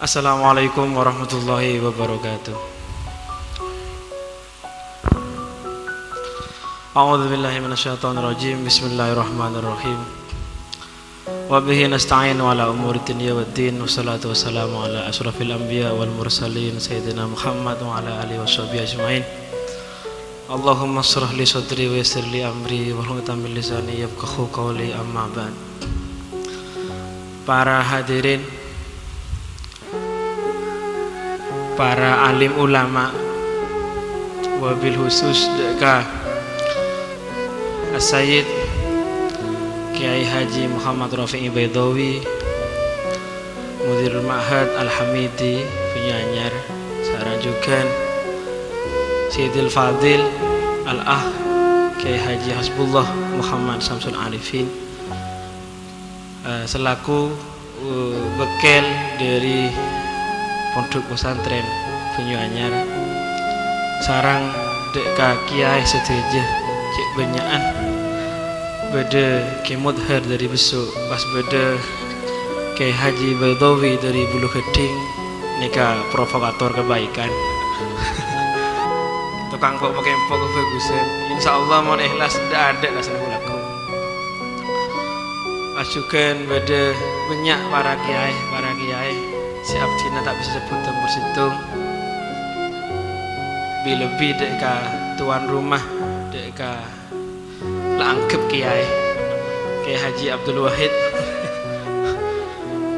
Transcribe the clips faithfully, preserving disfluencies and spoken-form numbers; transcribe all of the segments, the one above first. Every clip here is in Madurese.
Assalamualaikum warahmatullahi wabarakatuh. A'udzubillahi minasyaitonirrajim. Bismillahirrahmanirrahim. Wa bihi nasta'in wa ala umuri dunya waddin. Wassalatu wassalamu ala asyrafil anbiya wal mursalin, Sayyidina Muhammad wa ala alihi washabihi ajma'in. Allahumma shrah li sadri wa yassir li amri wahlul 'uqdatam min lisani yafqahu qawli, amma ba'd. Para hadirin, para alim ulama, wabil khusus dâ' ka As-Sayyid Kiai Haji Muhammad Rafi'i Baidawi, Mudirul Ma'had Al-Hamidi Banyuanyar, sareng jhughân Sayyidil Fadil Al-Akh Kiai Haji Hasbullah Muhammad Samsul Arifin, eh, selaku, eh, bâkkèl dâri Pondhuk Pesantren Banyuanyar, sareng dâ' ka kiyaè sadhâjâ cè' bânnya'an. Bâdâ Kè Mudhar dâri Besso', pas bâdâ Kè Haji Baidawi dâri Bulu Ghâddhing, nèka provokator kebaikan. Tokang pok-, pakempok kebagusan. Insyaallah mon ikhlas, dâ'-adâ' rasana laku. Pas jhughân bâdâ bânnya' para kiyaè, para kiyaè sè abdhina ta' bisa sebbhut per-settong. Bi-, lebbi dâ' ka tuan rumah, dâ' ka la anggep kiyaè, Kiai Haji Abdul Wahid.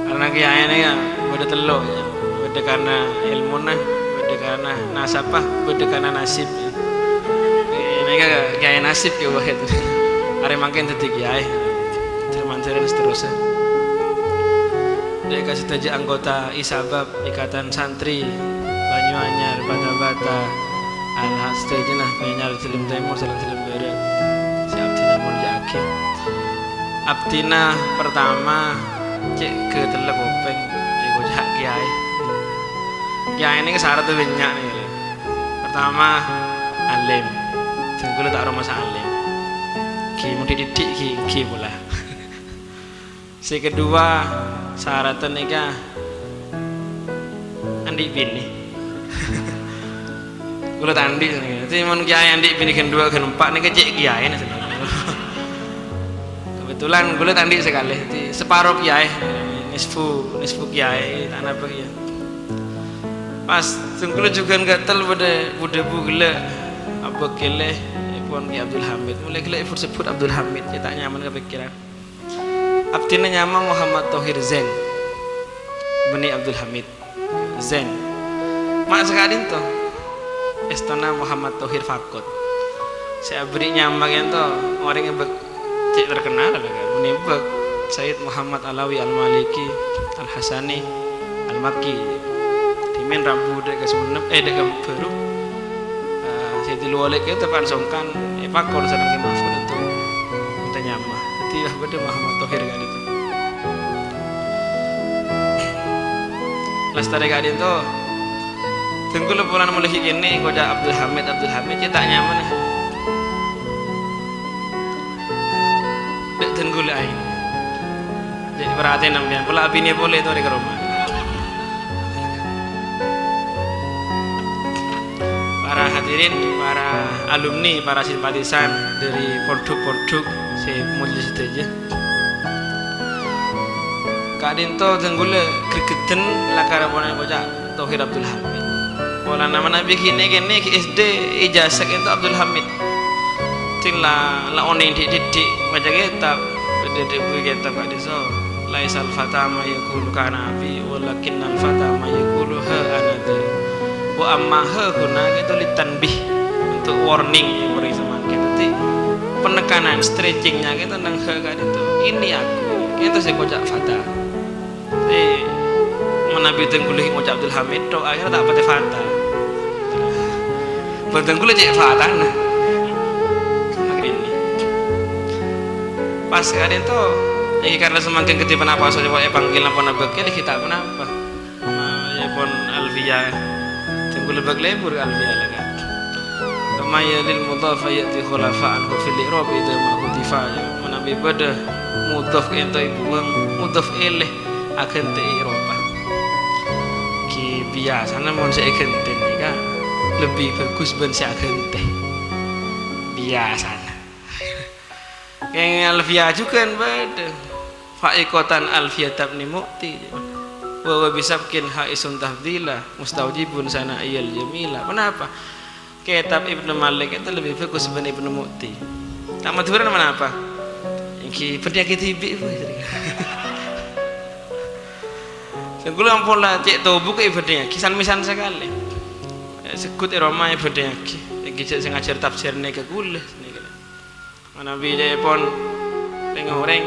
Karna kiyaè nèka bâdâ tello', ya. Bâdâ karna èlmona, bâdâ karna nasabba, bâdâ karna nasib, ya. Nèka kiyaè nasib, Kiai Wahid. Arè mangkèn dhâddhi kiyaè. Terus-terus, ya. Dâ' ka sadhâjâ anggota Isabab, Ikatan Santri Banyuanyar, Bata-Bata, Al-Haq sadhâjâna, Banyuanyar Dâlem Tèmor, sareng Dâlem Bârâ', sè abdhina molja'aghi. Abdhina pertama cè' ghâtella kopèng, èkoca' kiyaè. Kiyaè nèka sarat bânnya' nèka. Pertama, alim. Dhâng kaulâ ta' aromasa alim. Ghi' mon dhi'-dhidhi' ghi' ènggi pola. Sè kedua, saradhân nèka andi' binè. Kaulâ ta' andi'. Dhâddhi mon kiyaè andi' binè ghân duwâ' ghân empa' nèka cè' kiyaèna. Kebetulan kaulâ ta' andi' sakalè. Dhâddhi saparo kiyaè, nisfu, nisfu kiyaè, ta' napa kèya. Pas dhâng kaulâ jhughân ghâtel bâdâ bu-dhâbu ghellâ', abâ' ghellâ', èpon Ki Abdul Hamid. Molaè ghellâ' èbhut-sebbhut Abdul Hamid, cè' ta' nyaman ka pèkkèran. Abdhina nyama Muhammad Thohir Zain, bânnè Abdul Hamid Zain. Ma' saka'dinto, èstona Muhammad Thohir Fakot. Sè aberri' nyama ka'dinto orèng bâ-, cè' terkenal, kan? Mènèbâk Sayyid Muhammad Alawi Al-Maliki Al-Hasani Al-Makki. Dhimèn rabu dâ' ka Sumenep, eh, dâ' ka Bâru. Eh, Sayyidul Walid ka'dinto pan songkan èpakon sareng Kè Mahfud untuk mènta nyama. Dhâddhi, wah, bâdâ Muhammad Thohir ka'dinto. Lastarè ka'dinto, dhâng kaulâ polana molaè ghi' kènè' ngoca' Abdul Hamid, Abdul Hamid, cè' ta' nyamana. Dâ' dhâng kaulâ aèng. Jadi, perhatian sampèyan. Pola abinè polè torè ka roma. Para hadirin, para alumni, para simpatisan dâri pondhuk-pondhuk sè molja sadhâjâ. Ka'dinto dhâng kaulâ gregeddhân lakar polana ngoca' Thohir Abdul Hamid. Polana manabi ghi' nè-kènè ghi' S D ijazah ka'dinto Abdul Hamid. Dhing la, la onèng dhi'-dhidhi' maca kètab, bâdâ dâ' buku kètab ka'dinto. "Laisal fata ma yaqulu kana abi, walakinnal fata ma yaqulu ha ana dza." Wa amma ha huna ka'dinto litanbih, untuk warning, ya, warning samangkèn. Dhâddhi, penekanan, stretching-nya ka'dinto nang ha ka'dinto. "Ini aku." Ka'dinto sè èkoca' fata. Eh, manabi dhâng kaulâ ngoca' Abdul Hamid, tok, akhirnya ta' patè fata. Bân dhâng kaulâ cè' fatana. Akhirnya. Pas ka'dinto, nèka karena samangkèn kadhi ponapa, soalnya èpanggil napa-napa, nèka ta' ponapa. Nah, ya pon Alfiya. Dhâng kaulâ bâk lebur Alfiya la, kan. Kama yalil mudhafa ya'ti khulafa'an wa fil i'rabi idza ma hudifa. Ya, manabi bâdâ mudhaf ka'dinto èbuwâng, mudhaf ilaih aghântè'è i'rabhâ. Biyasana mon sè èghântè nèka lebbi bhâghus bân sè aghântè. Biyasana. Kèng Alfiyah jhughân bâdâ. Fa'iqatan Alfiyah tabni mu'ti. Wa huwa bisabqin ha'isun tafdila, mustaujibun sana'iyal jamila. Ponapa? Kètab Ibnu Malik itu lebbi bhâghus bân Ibnu Mu'ti. Ta' Madhurâna ponapa? Èngghi bhâdhiyâghi dhibi', Bu. Sèngghulâ ampon la cè' tobuk èbhâdhiyâghi, san-mèsan sakalè. Segghut è roma èbhâdhiyâghi. Èngghi jhâ' sè ngajhâr tafsir nèka ghulâ. Manabi ca'èpon rèng-orèng,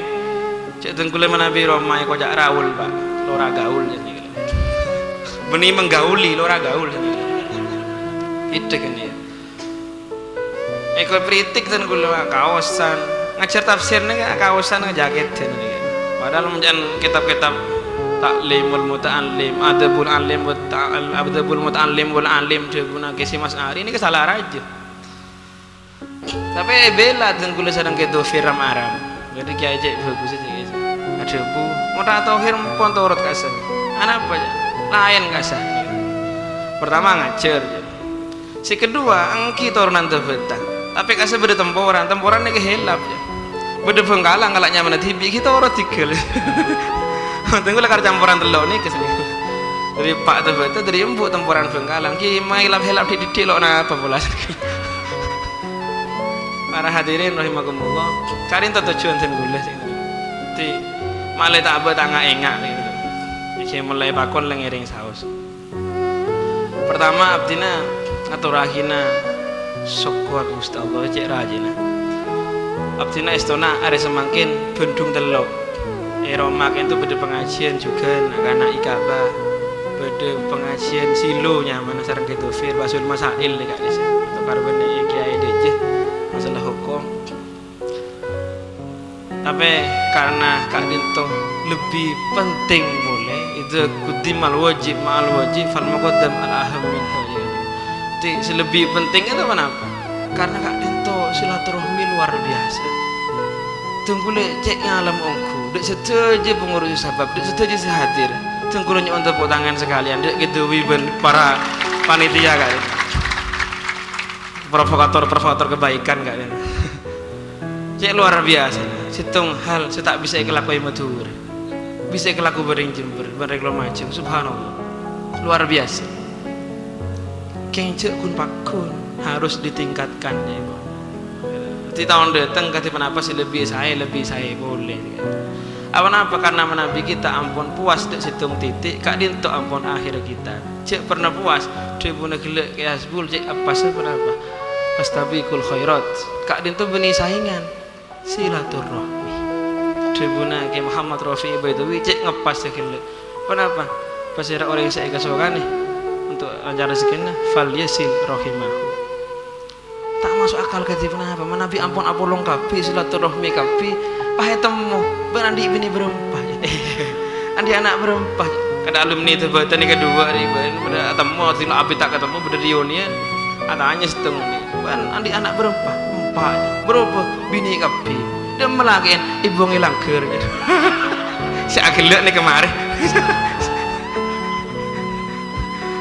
cè' dhâng ghulâ manabi roma èkoca' raul, Pak. Lora gaul, jârèya. Bânnè menggauli, lora gaul, jârèya. Itu kan ya. Èko kritik dhâng ghulâ, Pak, kaosan. Ngajhâr tafsir nèka kaosan, ngajakèt dhâng nèka. Padahal mon ca'na kètab-kètab Ta'limul Muta'allim, Adabul Alim wa Ta'al-, Adabul Muta'allim wal Alim, dhâbuna Kè Sè Mas Ari, nèka sala rajâ. Tapè èbhilâ dhâng ghulâ sareng Kè Dhofir ram-aram. Jadi kèyaè cè' bhâghus cè' kèyaè. Adhâbu, "Mon Ra' Thohir ampon torot ka'issa." "Anapa, jâ'?" "Laèn ka'issa." Pertama ngajhâr, jâ'. Sè kedua, èngghi toronan Dhâbâtang. Tapè ka'issa bâdâ temporan, temporan nèka hilap, jâ'. Bâdâ Bhângkalang kala' nyamana dhibi', èngghi torot dhigâl. Dhâng ghulâ kar camporan tello' nèka sè. Dâri Pak Dhâbâtang, dâri embu' temporan Bhângkalang. Ghi' mahilap-hilap dhi'-dhiddhi' lo' napa pola. Para hadirin rahimakumullah, ka'dinto tojjhuwân dhân ghulâ sè ngènè. Dhâddhi, malè ta' abâ' ta' nga'-ènga' nèka. Sè molaè pakon la ngèrèng saos. Pertama, abdhina ngatorraghina sokkor ka Ghustè Allah cè' rajina. Abdhina èstona arè samangkèn bhândhung tello'. È roma ka'dinto bâdâ pangajiân jhughân, na'-kana' ikaba. Bâdâ pangajiân silo nyamana sareng Kè Dhofir, Basul Masail lè ka'dissa'. Tokar bânnè Kèyaè Dèjâ, masalah hokom. Tapè karna ka'dinto lebbi penting molè, idza quddimal wajib ma'al wajib fal muqaddam al aham minhu. Dhâddhi, sè lebbi penting itu kenapa? Karna ka'dinto silaturahmi luar biasa. Dhâng ghulâ cè' ngalem ongghu, dâ' sadhâjâ pangurus sabâb, dâ' sadhâjâ sè hadir. Dhâng ghulâ nyo'on tepuk tangan sakalèyan, dâ' Kè Dwi bân para panitia, ka'dinto. Provokator-provokator kebaikan, ka'dinto. Cè' luar biasa. Sèttong hal sè ta' bisa èkalakoè Madhurâ. Bisa èkalako bân rèng Jember, bân rèng Lumajang. Subhanallah. Luar biasa. Kèng jhâ' ghun-pagghun, harus ditingkatkan, ya, Bu. Dhâddhi taon dâteng kadhi ponapa sè lebbi saè, lebbi saè polè. Aponapa? Karna manabi kita ampon powas dâ' sèttong titik, ka'dinto ampon akhir kita. Jhâ' perna powas, dhâbuna ghellâ' Kè Hasbul cè' eppassa ponapa? Fastabiqul khairat. Ka'dinto bânnè saèngan. Silaturrahmi. Dhâbuna Kè Muhammad Rafi'i Baidawi cè' ngeppas saghellâ'. Ponapa? Pasèra orèng sè èkasokanè untuk lancar rejekkèna, "Falyasil rahimahu." Ta' maso' akal kadhi ponapa? Manabi ampon apolong kabbhi, silaturrahmi kabbhi, pas ètemmo, bân andi' binè bârâmpa. Andi' ana' bârâmpa. Kadhi alumni Dhâbâtang nèka duwâ' rè, bân padâ atemmo, dina abit ta' katemmo, padâ reunian. Atanya sèttong nè, "Bân andi' ana' bârâmpa?" "Empa'." "Bârâmpa?" "Binè kabbhi." "Dâ'emma lakè'en?" "Èbungè langghâr." Sè aghellâ' nèka marè.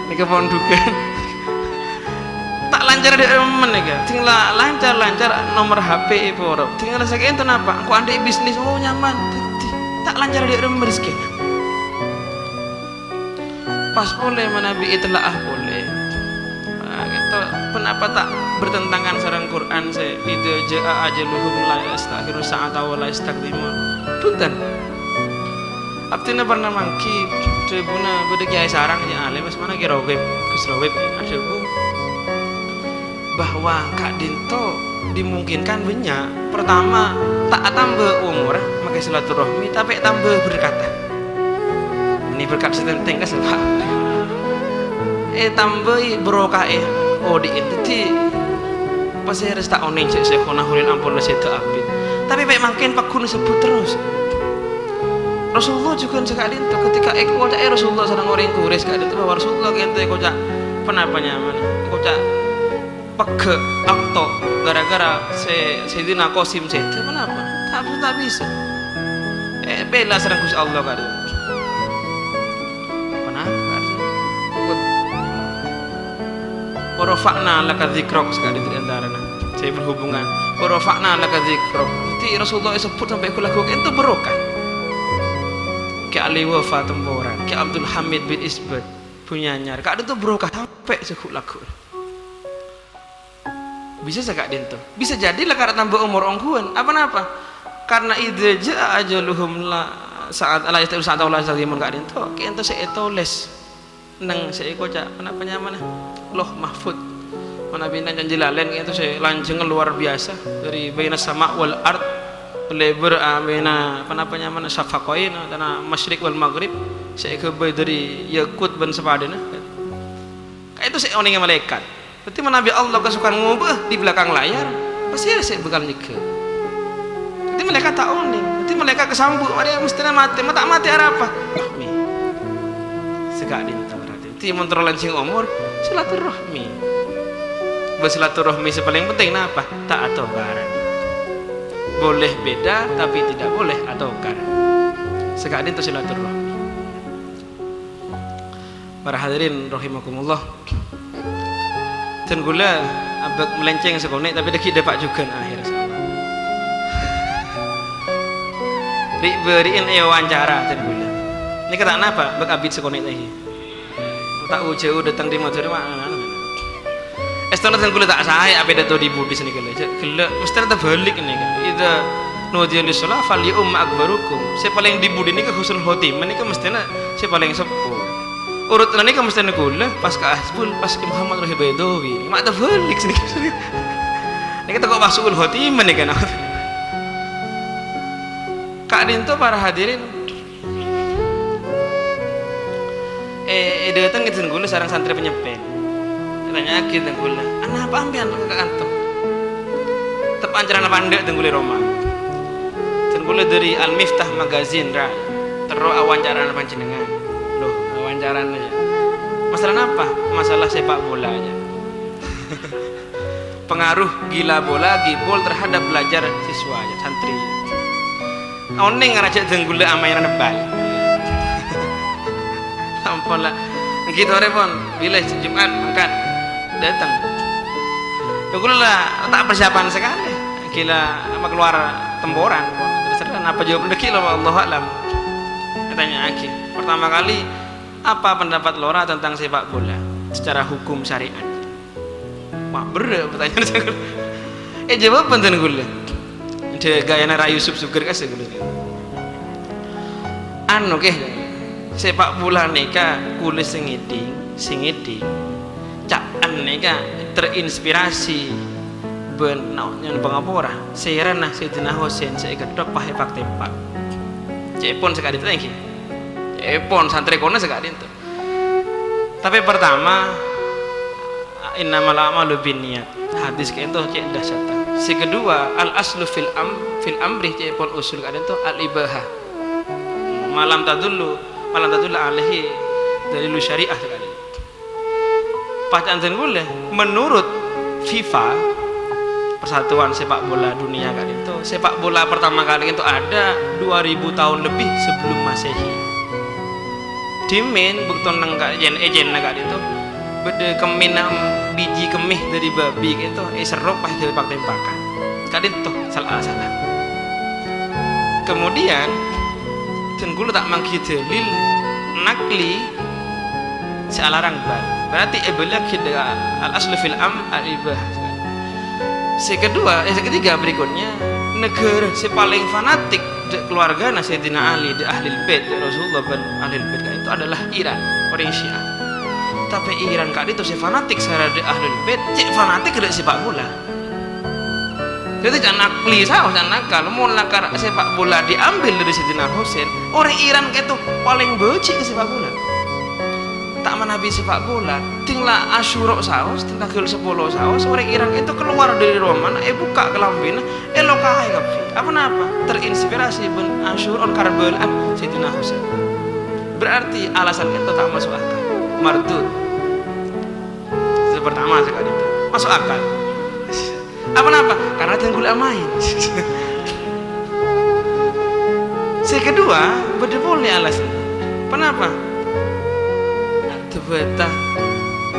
Nèka pondhughân. Ta' lancar dâ'emma nèka. Dhing la-, lancar-lancar nomor H P èporop. Dhing la sakè'en to napa? Engko' andi' bisnis, oh, nyaman. Dhâddhi, ta' lancar dâ'emma rejekkèna. Pas polè manabi ètella'ah polè. Nah, gitu. Ponapa ta' bertentangan sareng Qur'an sè, "Idza jaa ajaluhum la yastakhiru sa'atan wa la yastaqdimun"? Bhunten. Abdhina parna mangghi, dhâbuna bâdâ kèyaè sareng, ya, alim, asmana Kè Rohib, Gus Rohib, adhâbu. Bahwa ka'dinto dimungkinkan bânnya'. Pertama, ta' atamba omorra, makè silaturrahmi, tapè atamba berkatta. Ini berkat sè tèntèng, kas, Pak. Ètambâi barokahè odi'na. Dhâddhi, pasèra sè ta' onèng jhâ' Syaikhona Kholil ampon la sèdhâ abit. Tapè pè' mangkèn pagghun èsebbhut terros. Rasulullah jhughân saka'dinto, ketika èkoca'è Rasulullah sareng orèng Quraisy ka'dinto, bahwa Rasulullah ka'dinto èkoca' ponapa nyamana? Èkoca' pegghâ', akto, gara-gara sè Sayyidina Qasim sèdhâ, ponapa? Ta', ta' bisa. Èbhilâ sareng Ghustè Allah ka'dinto. Ponapa ka'dinto? "Wa rafa'na laka dzikrak," saka'dinto di antarana sè berhubungan. "Wa rafa'na laka dzikrak." Dhâddhi Rasulullah èsebbhut sampè' ghu-lagghu, ka'dinto barokah. Kè Ali Wafa Temporan, Kè Abdul Hamid bin Isbat, Bhunnyanyar, ka'dinto barokah sampè' sè ghu-lagghu. Bisa saka'dinto. Bisa jadi la karana tamba omor ongghuwân. Apa napa? Karena idza jaa ajaluhum la sa'at, la yasta'khiruna sa'atan wa la yastaqdimun ka'dinto. Ka'dinto sè ètolès neng sè èkoca', napa nyamana? Lauh Mahfud. Manabi neng Jalalain ka'dinto sè lanjhângnga luar biasa. Dhâri baina sama wal ard, lèbâr abâna, apa napa nyamana? Syafaqain, antara masyriq wal maghrib. Sè èghâbây dhâri yakut bân sapadhâna. Ka'dinto sè onèngè malaèkat. Dhâddhi, manabi Allah kasokan ngobâ'â di belakang layar, pastè sè bhâkal nyegghâ. Dhâddhi, malaèkat ta' onèng. Dhâddhi, malaèkat kasambu', marè mesthèna matè. Ma' ta' matè arapa? Rahmi. Saka'dinto berarti. Dhâddhi, mon terro lanjhâng omor, silaturrahmi. Bân silaturrahmi sè palèng penting napa? Ta' atokaran. Boleh beda, tapi tidak boleh atokar. Saka'dinto silaturrahmi. Para hadirin rahimakumullah. Dân kaulâ abâk melenceng sakonè', tapè dhâggi' dâpa' jhughân akhèr, insyaallah. Ri'-bâri'en èwawancara dân kaulâ. Nèka ta' napa, bâk abit sakonè' dhâggi'. Ta' jhâu dâteng dâri Madhurâ, ma-, Èstona dân kaulâ ta' saè apidato di-budi sanèka, lè. Jhâ' ghellâ', mesthèna tabhâlik nèka. Idza nudiya lis-shalah falyu'amma akbarukum. Sè palèng di-budi nèka husnul khotimah nèka mesthèna sè palèng seppo. Urutanna nèka mesthèna kaulâ, pas ka Hasbul, pas ka Muhammad Rohi Baidawi. Ma' tabhâlik sanèka. Nèka tako' pas su'ul khotimah nèka, nah. Ka'dinto para hadirin, È, èdâtengngè dân kaulâ sareng santrè panyèmpèn. Ètanya'aghi dân kaulâ, "Anapa sampèyan ka kanto?" Teppa'an carana pandâ' dân kaulâ è roma. Dân kaulâ dâri Al-Miftah Magazine, ra. Terro awawancarana panjhennengngan. Loh, awawancarana, yâ. Masalah napa? Masalah sepak bola, yâ. Pengaruh gila bola, gibol terhadap belajar siswa, ya, santri. Onèng ngajhâk dân kaulâ amaènan bal. Ampon la. Èngghi torè pon, bilâ Jumat mangkat dâteng. Dân kaulâ la ta' persiapan sakalè. Gila apa keluar temporan pon. Terserah napa jawab dhâggi' la, wallahu a'lam. Ètanya'aghi. Pertama kali, apa pendapat lora tentang sepak bola secara hukum syariat? Wah, berrâ' pertanyaan saya. Eh, jawab bhunten kaulâ. Dâ' gayana Ra Yusuf Sugger kassa' kaulâ. Anu, kè, sepak bola nèka kaulâ sè ngèdhing, sè ngèdhing. Ca'na nèka terinspirasi bân na-, nyo'on pangapora, sèrana Sayyidina Husain sè ègheddhok pas èpak-tempak. Ca'èpon sakadhi ta' èngghi? Ca'èpon santrè kaulâ sakadhi ta'. Tapè pertama, "Innamal a'malu binniyat." Hadis ka'dinto cè' dahsyat. Sè kedua, "Al aslu fil am-, fil amri," ca'èpon usul ka'dinto, "al ibahah." Ma lam tadullu, ma lam tadullu alaihi dalilu syariah ka'dinto. Pas ca'na dân kaulâ, menurut FIFA, Persatuan Sepak Bola Dunia ka'dinto, sepak bola pertama kali itu ada dua ribu tahun lebih sebelum Masehi. Dhimèn bâkto neng ka-, jhân-, è jhâna ka'dinto, bâdâ kemmèna biji kemmè dâri babi ka'dinto, èserrop pas èpak-tempakan. Ka'dinto sala alasanna. Kemudian, dân kaulâ ta' mangghi dalil nakli sè alarang bal. Berarti èbâlâghi dâ-, al aslu fil am al ibah. Sè kedua, eh, sè ketiga berikutnya, naghârâ sè palèng fanatik dâ' keluargana Sayyidina Ali, dâ' Ahlul Bait, dâ' Rasulullah bân Ahlul Bait ka'dinto adalah Iran, orèng Syiah. Tapè Iran ka'dinto sè fanatik sara dâ' Ahlul Bait, cè' fanatik dâ' sepak bola. Jadi, ca'na akli saos, ca'na akal, mon lakar sepak bola diambil dari Sayyidina Husain, orèng Iran ka'dinto palèng bâji' ka sepak bola. Ta' manabi sepak bola, ding la Asyura saos, ding tangghâl sapolo saos, orèng Iran ka'dinto kalowar dâri romana, èbukka' kalambhina, èlokaè kabbhi. Apa napa? Terinspirasi bân Asyura, Karbala, Sayyidina Husain. Berarti alasan ka'dinto ta' maso' akal. Mardud. Sè pertama sakadhi. Maso' akal. Apa napa? Karena dân kaulâ amaèn. Sè kedua, bâdâ polè alasan. Kenapa? Tebata.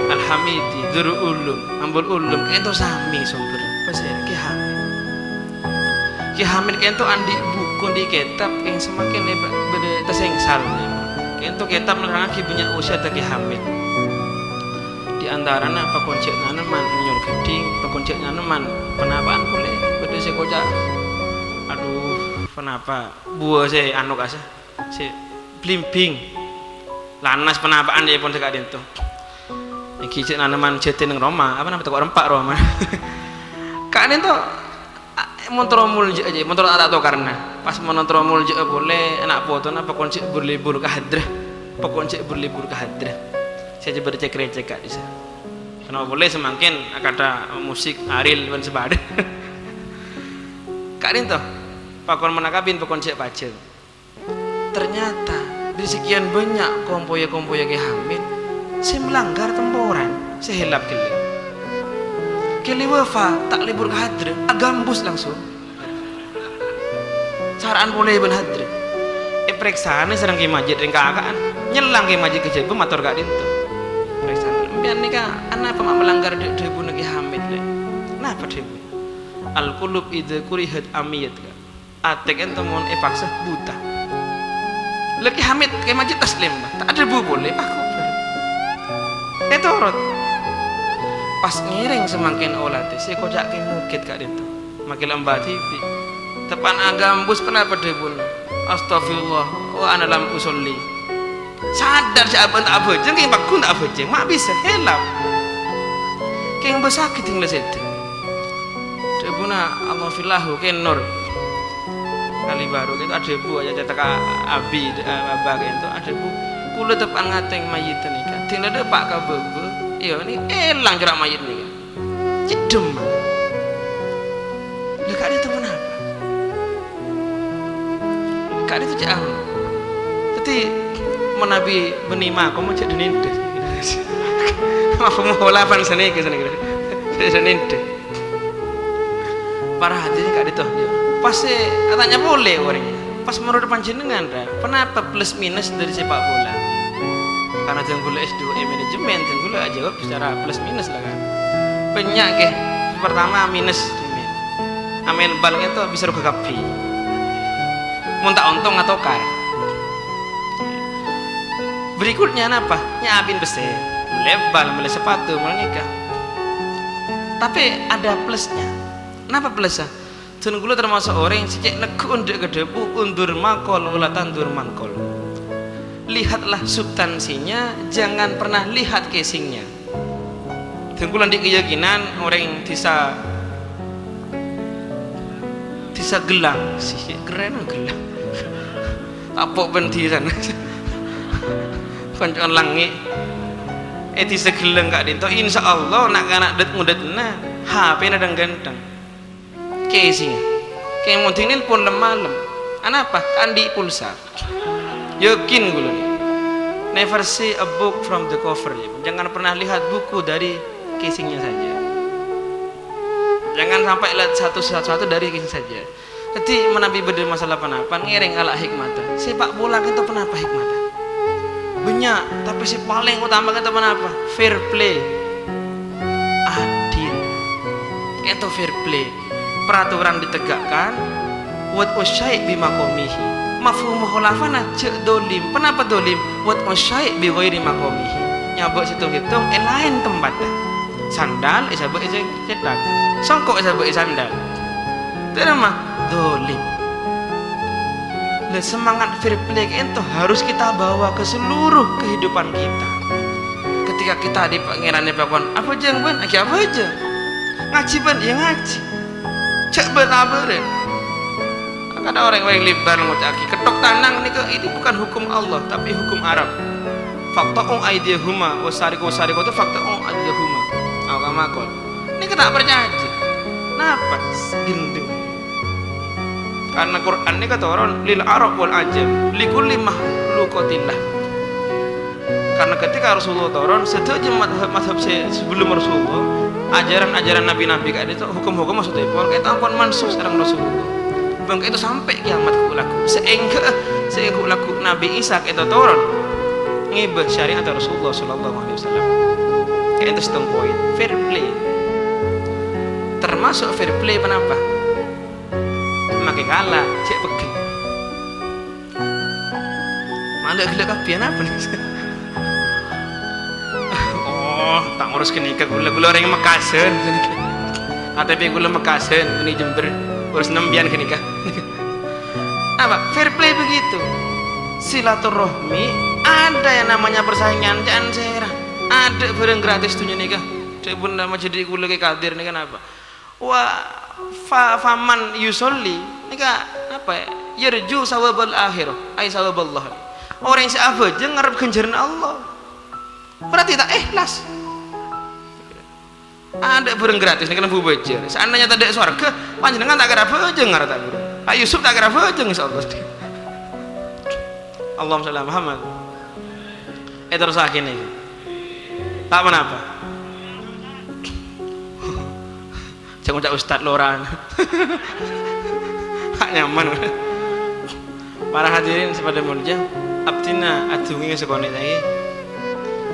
Al-Hamidi, Dzul Ulum, Ambul Ulum, ka'ento samè sombher. Pas Ki Hamid. Ki Hamid ka'ento andi' buku, andi' kètab, kèng samangkèn è bâ-, bâdâ tasengsal. Ka'ento kètab nerrangngaghi bânnya' wasiyatta Ki Hamid. Di antarana pakon jhâ' nanemman nyol ghâddhing, pakon jhâ' nanemman ponapa'an polè, bâdâ sè koca', "Adhu, ponapa buwâ sè anu kasa?" Sè blimbing. Lanas ponapa'an, yâ, pon sè ka'dinto. Èngghi jhâ' nanemman jhâdhi neng roma, apa nama, teko rempa' roma. Ka'dinto, a-, montoro moljâ'â, jâ, montoro ta' tokarna. Pas montoro moljâ'â polè, ana' potona pakon jhâ' bur-libur ka Hadrah. Pakon jhâ' bur-libur ka Hadrah. Sè jhâ' bâdâ cèk-rècèk ka'dissa'. Kenapa polè samangkèn akadha musik, aril, bân sè padâ. Ka'dinto, pakon mon akabin, pakon jhâ' pajhâng. Ternyata, dâri sakèyan bânnya' kompoyya-kompoyya Kè Hamid sè malanggar temporan, sè hèlap ghellâ'. Kè Liwafa ta' lebur ka Hadrah, agambus langsung. Sara'an polè bân Hadrah. Èparèksanè sareng Kè Majid rèng kaka'an. Nyellang Kè Majid ka jhâbâ mator ka'dinto. Parèksanè, "Sampèyan nèka anapa ma' malanggar dhâ-, dhâbuna Kè Hamid, Lè'? Napa dhâbuna?" "Al-qulub idza kurihat amiyat," ka. Atè ka'dinto mon èpaksa buta. Lè Kè Hamid, Kè Majid taslim, ta' adhâbu polè, pakobar. Ètorot. Pas ngèrèng samangkèn oladhi, sè koca' Kè Mugit ka'dinto. Makè lambâ' dhibi'. Teppa'na agambus, ponapa dhâbuna? "Astaghfirullah, wa ana lam usolli." Sadar jâ' abâ' ta' abhâjâng, kèng pagghun ta' abhâjâng, ma' bisa, hèlap. Kèng bâsaghi dhing la sèdhâ. Dhâbuna Allahu fillahu Kè Nur. Kalibaru ka'dinto adhâbu, ajhâ' cèta ka abi, eh, baba ka'dinto adhâbu, "Kaulâ teppa'na ngatèng mayyit nèka. Dhing la dâpa' ka bâbâ, iyâ, nè, èlang cora' mayyit nèka." Cè' dhimma. Lha, ka'dinto ponapa? Ka'dinto cè' anu. Dhâddhi, manabi bânnè makom, cè' dhâ-nèndhâ. Mafhum mukhalafan sanèka, sanèka. Cè' dhâ-nèndhâ. Para hadirin ka'dinto, yâ. Pas sè atanya polè orèng, "Pas menurut panjhennengngan, ra, ponapa plus minus dâri sepak bola?" Karena dhâng kaulâ S dua manajemen, dhâng kaulâ ajâwâb secara plus minus la, kan. Bânnya', ghi. Pertama, minus. Amèn bal ka'dinto bisa rugi kabbhi. Mon ta' ontong, atokar. Berikutnya napa? Nyiapin pèssè. Mellè bal, mellè sepatu, mellè nèka. Tapè ada plusnya. Napa plussa? Dhân kaulâ tamaso' orèng sè cè' neggu'un dâ' ka dhâbu, "Undur makol, wa la tandur mankol." Lihatlah substansinya, jangan pernah lihat casingnya. Dhân kaulâ andi' keyakinan orèng dhisa, dhisa Gellang, sè kerrèn Gellang. Tapo' bân dhisana. Konco'an langngè'. È dhisa Gellang ka'dinto, insyaallah, na'-kana' dhât-ngodhâdhânna, H P-na dhâng-ghântheng. Casing. Kèng mon dhing nelpon lem-malem. Anapa? Ta' andi' pulsa. Yakin kaulâ nèka. Never see a book from the cover, ya. Jangan pernah lihat buku dari casingnya saja. Jangan sampai lihat satu, satu-satu dari casing saja. Dhâddhi, manabi bâdâ masalah ponapa, ngèrèng ala' hikmata. Sepak bola ka'dinto ponapa hikmata? Bânnya', tapè sè palèng utama ka'dinto ponapa? Fair play. Adil. Ka'dinto fair play. Peraturan ditegakkan, "Wad'us syai' bi maqamihi." Mafhum mukhalafana, jhâ' dholim. Ponapa dholim? "Wad'us syai' bi ghairi maqamihi." Nyabâ' sèttong-sèttong è laèn tempatta. Sandal èsabâ' è cè-, cèthak. Songko' èsabâ' è sandal. Dhâremma? Dholim. Lah, semangat fair play ka'dinto harus kita bawa ke seluruh kehidupan kita. Ketika kita di Pangèran èpakon, "Abhâjâng, bân?" Ghi abhâjâng. "Ngajhi, bân?" Yâ ngajhi. Jhâ' bâ-tabârân. Kadhâng orèng-orèng Limbang ngoca'aghi, "Kettok tanang nèka, ini bukan hukum Allah, tapi hukum Arab. Faqta'u aidiyahuma, was sariqu was sariqatu faqta'u aidiyahuma." Aw kama qol. Nèka ta' parcajâ. Napa? Gendheng. Karena Quran nèka toron lil Arab wal Ajam, li kulli makhluqatillah. Karena ketika Rasulullah toron, sadhâjâ madhab-madhab sè sebelum Rasulullah, ajaran-ajaran nabi-nabi ka'dinto, hukum-hukum maksudipun, ka'dinto ampon mansuh sareng Rasulullah. Bân ka'dinto sampè' kiamat ghu' lagghu'. Saèngghâ, saèngghâ ghu' lagghu' Nabi Isa ka'dinto toron ngèbâ syariat Rasulullah sallallahu alaihi wasallam. Ka'ento sèttong poin. Fair play. Termasuk fair play ponapa? Make kala, cè' pegghel. Malu ghellâ' kabbhi, anapa, nè? Oh, ta' ngurus ghânèka ghulâ. Ghulâ orèng Mekkasân. K T P ghulâ Mekkasân, bânnè Jember. Urus sampèyan ghânèka. Apa? Fair play begitu. Silaturahmi, ada yang namanya persaingan, jhâ' sèra. Adâ' bhârâng gratis dhunnya nèka. Dhâbuna majâdi' ghulâ Kè Kadir nèka napa? Wa fa-, faman yusolli nèka apa? Yarju sawabal akhirah, ai sawaballah. Orèng sè abhâjâng ngarep ghânjhârânna Allah. Berarti ta' ikhlas. Adâ' bhârâng gratis nèka nembu bhâjâr. Seandainya tadâ' sowarghâ, panjhennengngan ta' kèra abhâjâng, arè ta' bhârâng. Pak Yusuf ta' kèra abhâjâng, insyaallah. Allahumma shalli ala Muhammad. Èterrossaghi nèka. Ta' ponapa. Sè ngoca' ustad lorana. Ta' nyaman. Para hadirin sè padâ molja, abdhina adhungènga sakonè' saè.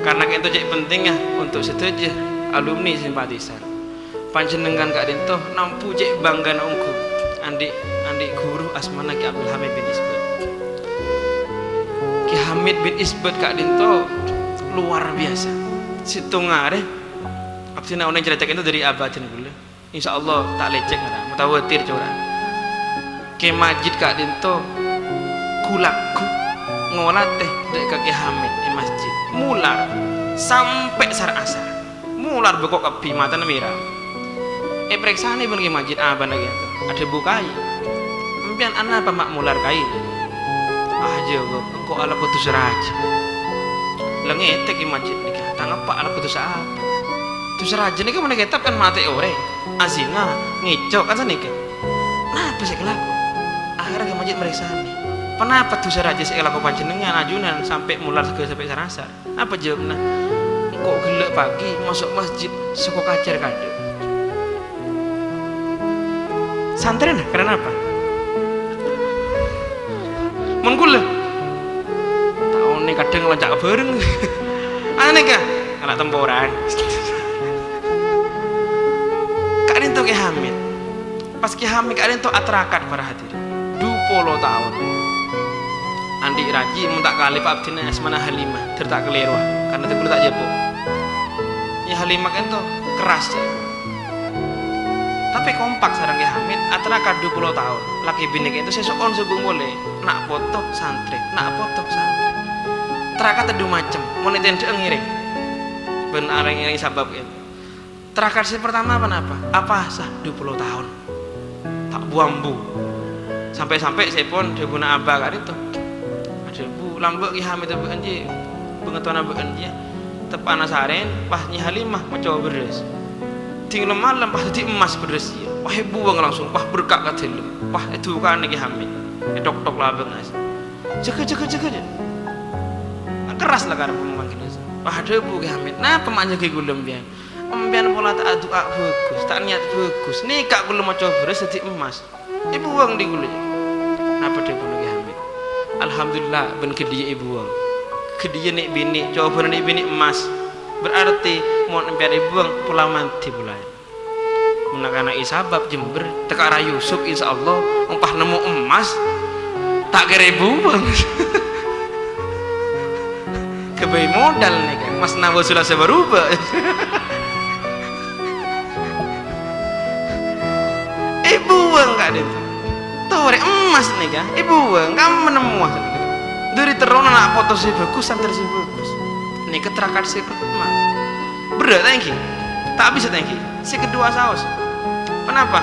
Karna ka'ento cè' pentingnga untuk sadhâjâ alumni simpatisan. Panjhennengngan ka'dinto nambu cè' bânggâna ongghu andi', andi' ghuru asmana Kè Abdul Hamid bin Isbat. Kè Hamid bin Isbat ka'dinto luar biasa. Sèttong arè, abdhina onèng carèta ka'dinto dâri abâdhân ghulâ. Insyaallah ta' lècèk, ngara, mutawatir, cora. Kè Majid ka'dinto ghu-lagghu ngolatè dâ' ka Kè Hamid è masjid. Molar sampè' sar-asar. Molar bengko kabbhi, matana mèra. Èparèksanè bân Kè Majid, abâna ka'dinto. Adhâbu, "Kaè, empèyan anapa ma' molar, Kaè?" "Ah, jâwâb, engko' alako dhusa rajâ." La ngètè Kè Majid nèka, tang eppa' alako dhusa apa? Dhusa rajâ nèka mon èkètab kan matè'è orèng. Azina, ngèco', kan sanèka. Napa sè èkalako? Akhèrra Kè Majid marèksanè. Ponapa dhusa rajâ sè èkalako panjhennengngan ajunan sampè' molar saghâlâ sampè' sar-asar? Napa jâwâbbhâ? Engko' ghellâ' pagi maso' masjid soko kacèr kadâ'. Santrèna karana apa? Mon ghulâ, ta' onèng kadhâng lanca' bhâreng. Anèka, ana' temporan. Ka'dinto Kè Hamid. Pas Kè Hamid ka'dinto atarakat, para hadirin. Dupolo taon. Andi' rajhi mon ta' kalèro, Pak, abdhina asmana Halimah, dhâr ta' kalèrowa, karna dhâbuna ta' jhâpo. Nyi Halimah ka'dinto kerras, cè'. Tapè kompak sareng Kè Hamid, atarakat dupolo taon. Lakè binè ka'dinto sè so'on sobung polè, na' poto santrè, na' poto santrè. Tarakat du macem, mon ètèndhâ'â ngèrèng. Bân arèng-ngèrèng sabâb ka'dinto. Tarakat sè partama ponapa? Apasa dupolo taon. Ta' bu-ambu. Sampè'-sampè' sèpon dhâbuna abâ ka'dinto. Adhâbu, "Lambâ' Kè Hamid bâ'ân, jiyâ. Bângètona bâ'ân, jiyâ. Teppa'na sarèn, pas Nyi Halimah maco bherrâs. Ding lem-malem, pas dhâddhi emmas bherrâs, jiyâ. Pas èbuwâng langsung, pas berka' ka dhâlem. Pas èdukanè Kè Hamid. Ètok-tok labângnga." "Jâgâ, jâgâ, jâgâ, jâgâ." Kerras la karep pamangghina. Pas adhâbu Kè Hamid, "Napa ma' nyâgâ ghulâ empèyan? Empèyan pola ta' adu'a bhâghus, ta' niyat bhâghus. Nèka ghulâ maco bherrâs dhâddhi emmas. Èbuwâng dhi ghulâ." Napa dhâbuna Kè Hamid? "Alhamdulillah, bân ghâddhiyâ èbuwâng. Ghâddhiyâ nè'-binè', cobâna nè'-binè' emmas. Berarti mon empèyan èbuwâng, pola mandhi polana. Mon na'-kana' è sabâb Jember, tekka' Ra Yusuf, insyaallah, mon pas nemmo emmas, ta' kèra èbuwâng." Ghâbây modal nèka, mas nawa sulasa baruba. Èbuwâng ka'dinto. Torè emmas nèka, èbuwâng, kamma nemmowa. Dâri terrona na' poto sè bhâghus, santrè sè bhâghus. Nèka tarakat sè pertama. Berrâ' ta' ènggi? Ta' bisa ta' ènggi? Sè kedua saos. Ponapa?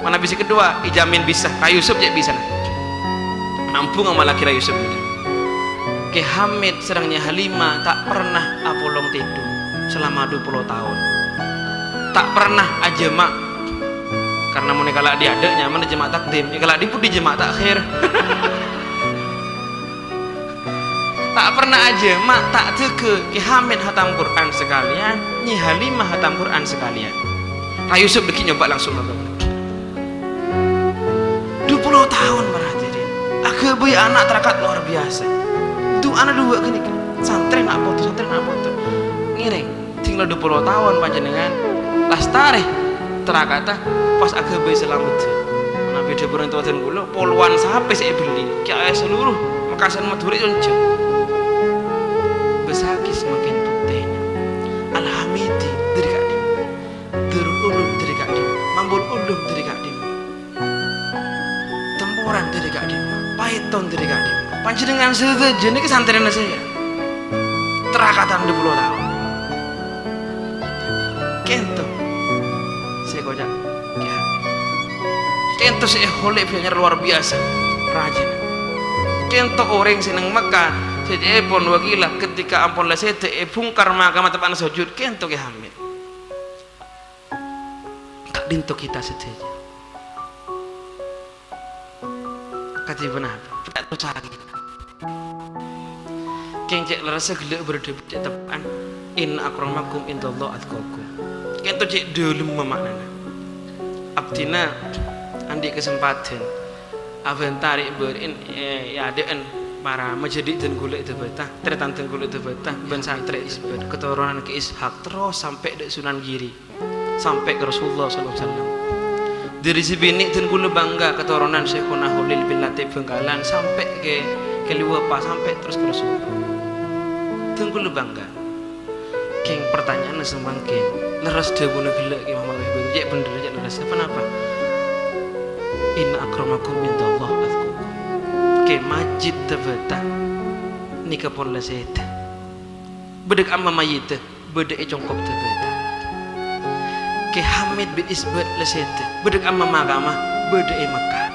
Manabi sè kedua, èjamin bisa. Ra Yusuf cè' bisa, nah. Nambhung amallaghi Ra Yusuf. Kè Hamid sareng Nyi Halimah ta' pernah apolong tèdung selama dupolo taon. Ta' pernah ajhâma'. Karna mon èkala' dhi' adâ' nyamana jhâma' takdim, èkala' dhi' budi jhâma' ta'khir. Ta' pernah ajhâma', ta' jâgâ, Kè Hamid hatam Qur'an sakalèyan, Nyi Halimah hatam Qur'an sakalèyan. Ra Yusuf dhâggi' nyoba langsung nonton. Dupolo taon, para hadirin. Aghâbây ana' tarakat luar biasa. Du'ana duwâ' ghânèka. Santrè na' poto, santrè na' poto. Ngèrèng. Sing la dupolo taon panjhennengan lastarè terakata pas aghâbây salameddhân. Manabi dhâbuna towadhân kaulâ, polowan sapè sè èbelli, kèya seluruh Mekasan Madhurâ èyonjhâng. Bâsaghi samangkèn buktèna. Al-Hamidi dhâri ka'dimma. Darul Ulum dhâri ka'dimma. Mambul Ulum dhâri ka'dimma. Temporan dhâri ka'dimma, Paèton dhâri ka'dimma. Panjhennengan sadhâjâ nèka santrèna sèya. Terakatan dupolo taon. Kènto sè èkoca' Kè Hamid. Kènto sè èholè bânyar luar biasa rajina. Kènto orèng sè neng Mekkah, sè ca'èpon wakila ketika ampon la sèdhâ èbhungkar makamma teppa'na sojud, kènto Kè Hamid. Ka'dinto kita sadhâjâ. Kadhi ponapa? Ta' tosa kita. Kèng cè' lerressa ghellâ' bârâ dhâbu cè' teppa'an, "Inna akramakum indallahi atqakum." Kènto cè' dhâlemma ma'nana. Abdhina andi' kasempadhân abhânta rè'-bâri'en, eh, è adâ'na para majhâdhi' dân kaulâ è Dâbâta, tarètan dân kaulâ è Dâbâta, bân santrè Isbat, katoronan Kè Ishak, terros sampè' dâ' Sunan Giri. Sampè' ka Rasulullah sallallahu alaihi wasallam. Dhâri sè binè' dân kaulâ bangga katoronan Syaikhona Kholil bin Latif Bhângkalan sampè' ka, ka Liwapa, sampè' terros ka Rasulullah. Dân kaulâ bangga. Kèng, partanya'anna samangkèn, lerres dhâbuna ghellâ' Kè Muhammad Wahid Batu, cè' bhendher, cè' lerres. Ponapa? "Inna akramakum indallahi atqakum." Kè, majid Dâbâta nèka pon la sèdhâ. Bâdâ ka'amma mayyidda. Bâdâ è congkop Dâbâta. Kè Hamid bin Isbat la sèdhâ, bâdâ ka'amma makamma, bâdâ è Mekkah.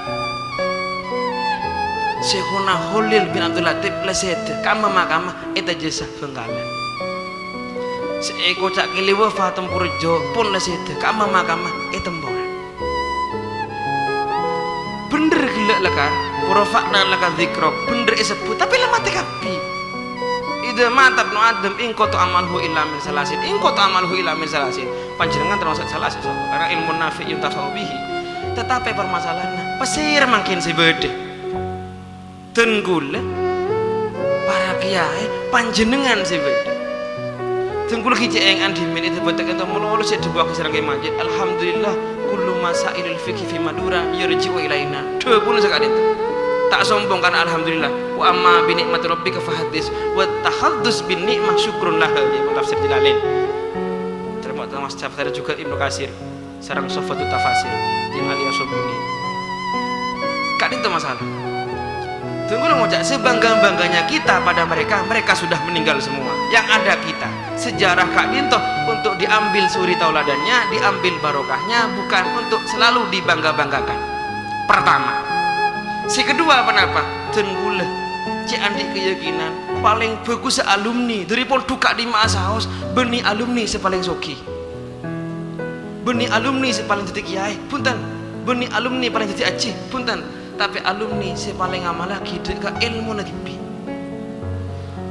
Syaikhona Kholil bin Abdul Latif la sèdhâ, ka'amma makamma è Tajassa Bhângkalan. Sè èkoca' Kè Liwapa Tempo Rejo pon la sèdhâ, ka'amma makamma è Temporan. Bhendher ghellâ' la ka, "Wa rafa'na laka dzikrak", bhendher èsebbhut, tapè la matè kabbhi. "Idza mata ibnu Adam inqata'a amaluhu illa min salasin, inqata'a amaluhu illa min salasin." Panjhennengan termasuk salasin, karena ilmun nafi' yuntafa'u bihi. Tetapi permasalahanna, pasèra mangkèn sè bâdâ? Dân kaulâ, para kèyaè, panjhennengan sè bâdâ. Dân kaulâ ghi' cè' èngan dhimèn è Dâbâta kènto malolo sè èdhâbuwaghi sareng Kè Majid. Alhamdulillah, kullu masailil fiqhi fi Madura yarji'u ilaina. Dhâbuna saka'dinto. Ta' sombong karena alhamdulillah. "Wa amma bi ni'mati rabbika fahaddits, wa tahaddus bin ni'mah syukrun laha," ya, tafsir Jalalain. Termasuk tafsir juga Ibnu Katsir. Sareng Tuhfatut Tafasir, Imam Ali As-Sabuni. Ka'dinto masalah. Tunggu lo ngoca', sebangga-bangganya kita pada mereka, mereka sudah meninggal semua. Yang ada kita. Sejarah ka'dinto untuk diambil suri tauladannya, diambil barokahnya, bukan untuk selalu dibangga-banggakan. Pertama. Sè kedua, ponapa? Dân kaulâ cè' andi' keyakinan, palèng bhâghussa alumni, dhâri pondhuk ka'dimma'a saos, bânnè alumni sè palèng soghi. Bânnè alumni sè palèng dhâddhi kèyaè, bhunten. Bânnè alumni palèng dhâddhi ajhi, bhunten. Tapè alumni sè palèng amallaghi dâ' ka èlmona dhibi'.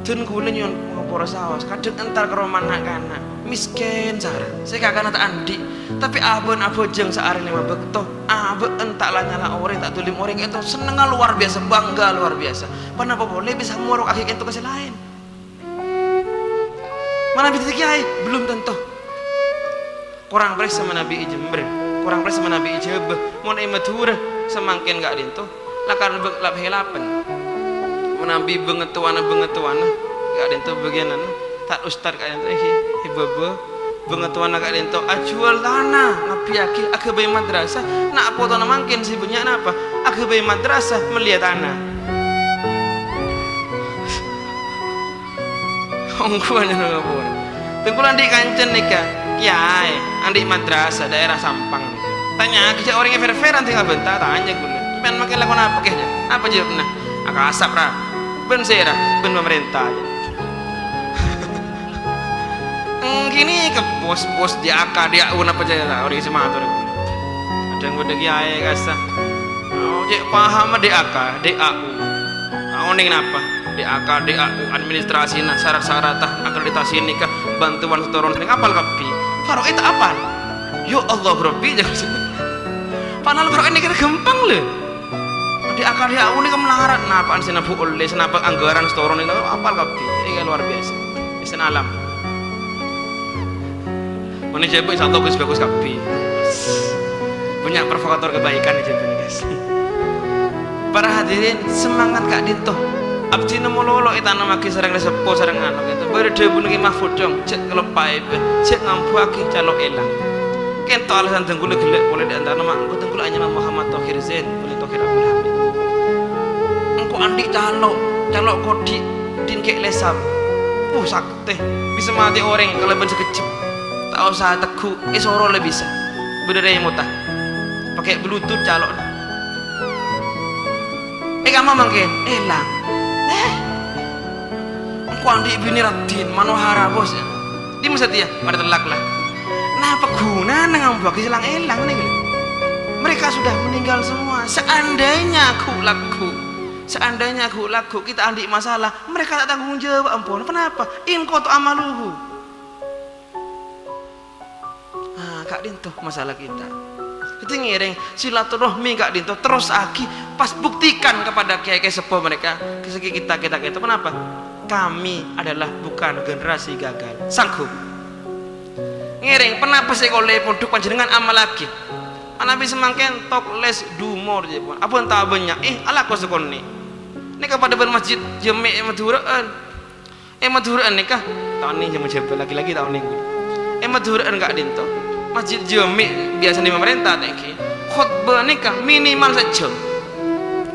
Dân kaulâ nyo'on ngopora saos, kadhâng entar ka roma na'-kana', mèskèn sara, sè kakana ta' andi', tapè abâ'na abhâjâng saarè lèma bâkto, abâ'na ta' la-nyala orèng, ta' dholim orèng, ènto sennengnga lowar biyasa, bangga lowar biyasa. Ponapa polè bisa morokaghi ènto ka sè laèn? Manabi dhâddhi kèyaè, belum tentu. Korang parèssa manabi è Jember, korang parèssa manabi è Jhâbâ, mon è Madhurâ, samangkèn ka'dinto, lakar bâ-, lap-hèlapen. Manabi bângatowana-bângatowana, ka'dinto bâgiyânna, ta' ustad ka'dinto, eh, eh, bâbâ, bângatowana ka'dinto, ajhuwâl tana, ngabbhiyaghi, aghâbây madrasah, na' potona mangkèn sè bânnya' napa? Aghâbây madrasah, mellèya tana. Ongghuwân ngapura. Tengku la andi' kanca nèka, kèyaè, andi' madrasah daerah Sampang nèka. Tanya'aghi jhâ' orèngnga fèr-fèran sè ngabânta, tanya ghulâ. "Sampèyan mangkèn lakona apa, Kè?" Apa jâwâbbhâ? "Akasap, ra." "Bân sèra?" "Bân pamarènta." Èngghi nèka bos-bos D A K, D A U napa jârèya orèng sè mator. Kadhâng bâdâ kèyaè kassa. Oh, cè' paham D A K, D A U. Ta' onèng napa? D A K, D A U, administrasina, syarat-syaratta, akreditasi nèka, bantuan setoron, sè apal kabbhi. Faro'è ta' apal. "Ya Allah, Rabbi," jâ-, padahal faro'è nèka ghâmpang, lho. D A K, D A U nèka malarat, napa'an sè nabu ollè, sè napa anggaran setoron nèka apal kabbhi. Nèka luar biasa. Ihsan alam. Mon è Jhâbâ, insyaallah, ghus bhâghus kabbhi. Bânnya' provokator kebaikan è Jhâbâ, guys. Para hadirin, semangat ka'dinto. Abdhina malolo ètanemmaghi sareng rè seppo sareng ano kento. Bâdâ dhâbuna Kè Mahfud, Cong, jhâ' kaloppaè, bâ, jhâ' ngambuwâghi calo' èlang. Kento alasan dhâng kaulâ ghellâ' polè dâ' entarana, ma' engko' dhâng kaulâ anyama Muhammad Thohir Zain, polè Thohir Abdul Hamid. Engko' andi' calo', calo' kodhi', din kè' lèsap. Uh, sak- Tè, bisa matè orèng kalabân sakejjhep. Ta' osa tegghu', èsoro la bisa. Bâdâ rèmotta. Pakè Bluetooth calo'na. È kamma mangkèn, èlang. Eh? Engko' andi' binè raddhin, manohara, Bos. Dimma satèya? Marè tellak la. Napa ghunana ngambuwâghi sè lang-èlang nèka? Mereka sudah meninggal semua. Seandainya ghu' lagghu', seandainya ghu' lagghu' kita andi' masalah, mereka ta' tanggung jawab, ampon. Kenapa? In qata'a amaluhu. Ah, ka'dinto masalah kita. Dhâddhi ngèrèng silaturahmi ka'dinto, terrossaghi, pas buktikan kepada kiai-kiai seppo mereka, sè kita, kita, kita. Kenapa? Kami adalah bukan generasi gagal. Sanggup. Ngèrèng, ponapa sè ollè pondhuk panjhennengngan amallaghi? Manabi samangkèn tokles dumor, jâ, pon. Abânta bânnya', eh, alako sakonè'. Nèka padâ bân masjid Jami' è Madhurâ'ân. È Madhurâ'ân nèka, ta' onèng jâ-, jâ-, lagi-lagi ta' onèng. È Madhurâ'ân ka'dinto, masjid Jami' biyasana pamarènta ta' ènggi. Khotbah nèka minimal sajjhâm.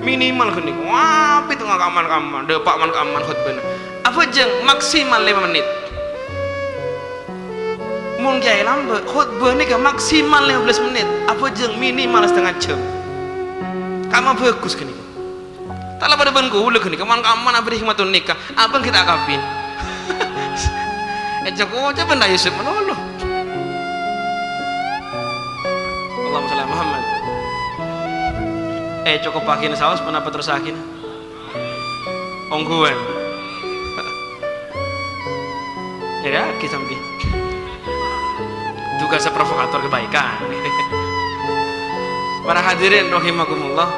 Minimal ghânèka. Wah, pètto ngaman-kaman, dâpa' man-kaman khotbahna. Abhâjâng maksimal lèma mennit. Mon kiai lambâ', khotbah nèka maksimal lèma bellâs mennit, abhâjâng minimal setengah jam. Kamma bhâghus ghânèka. Ta' la padâ bân kaulâ ghânèka, man-kaman abâri hikmatun nikah, abâ' ghi' ta' kabin. Èco-koco bân Yusuf malolo. Allahumma shalli ala Muhammad. Eh, cokobhâghina saos, ponapa terrossaghi? Ongghuwân. Nyarèyaghi sambi. Tugas provokator kebaikan. Para hadirin rahimakumullah.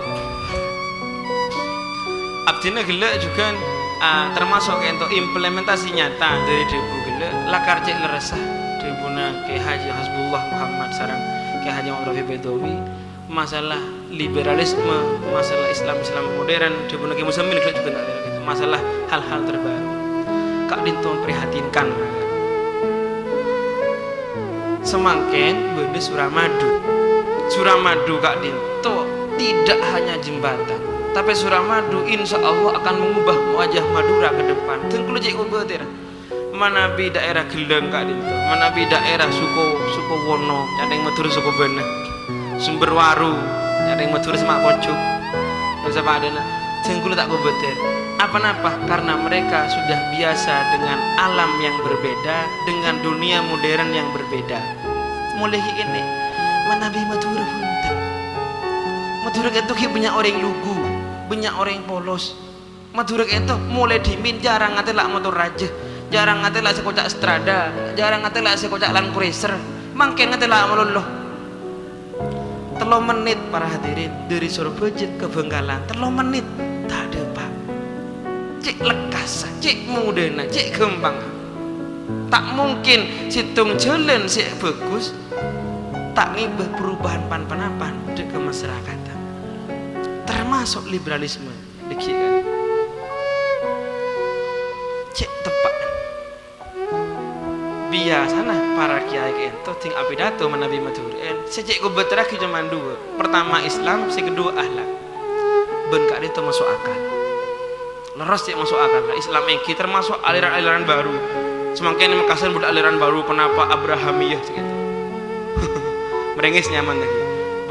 Abdhina ghellâ' jhughân, ah, termasuk ènto implementasi nyata dâri dhâbu ghellâ', lakar cè' lerressa dhâbuna Kiai Haji Hasbullah Muhammad sareng Kiai Haji Muhammad Rafi Baidawi. Masalah liberalisme, masalah Islam-Islam modern, dhâbuna Kè Muzzammil ghellâ' jhughân ta' kèra-kèra. Masalah hal-hal terbaru. Ka'dinto memprihatinkan. Samangkèn bâdâ Suramadu. Suramadu ka'dinto tidak hanya jembatan, tapè Suramadu insya Allah akan mengubah wajah Madura ke depan. Dhâng kaulâ cè' kobâtèr. Manabi daerah Gellâng ka'dinto, manabi daerah Suko-, Sukowono, nyarèng Madhurâ Sokobânah, Sumberwaru, nyarèng Madhurâ Semak Pojok, bân sapadâna, dhâng kaulâ ta' kobâtèr. Apa-napa? Karena mereka sudah biasa dengan alam yang berbeda, dengan dunia modern yang berbeda. Molaè ghi' kènè', manabi Madhurâ bhunten. Madhurâ ka'dinto ghi' bânnya' orèng lugu, bânnya' orèng polos. Madhurâ ka'dinto molaè dhimèn jhârâng ngatèla' motor rajâ, jhârâng ngatèla' sè koca' Strada, jhârâng ngatèla' sè koca' Land Cruiser. Mangkèn ngatèla' malolo. Tello mennit, para hadirin, dâri Sorbhâjâ ka Bhângkalan, tello mennit, ta' dâpa'. Cè' lekkassa, cè' modâna, cè' ghâmpangnga. Ta' mungkin sèttong jhâlân sè bhâghus ta' ngèbâ perubahan pan-ponapan dâ' ka masarakat. Termasuk liberalisme. Dâgghi', kan? Cè' teppa'. Biyasana para kiai ka'dinto dhing apidato manabi Madhurâ'ân, sè cè' kobâtèrraghi coma duwâ'. Pertama Islam, sè kedua akhlak. Bân ka'dinto maso' akal. Lerres cè' maso' akal. Islam ènggi termasuk aliran-aliran baru. Samangkèn è Mekkasan bâdâ aliran baru, ponapa Abrahamiyah, sè gitu. Merengis nyaman lagi.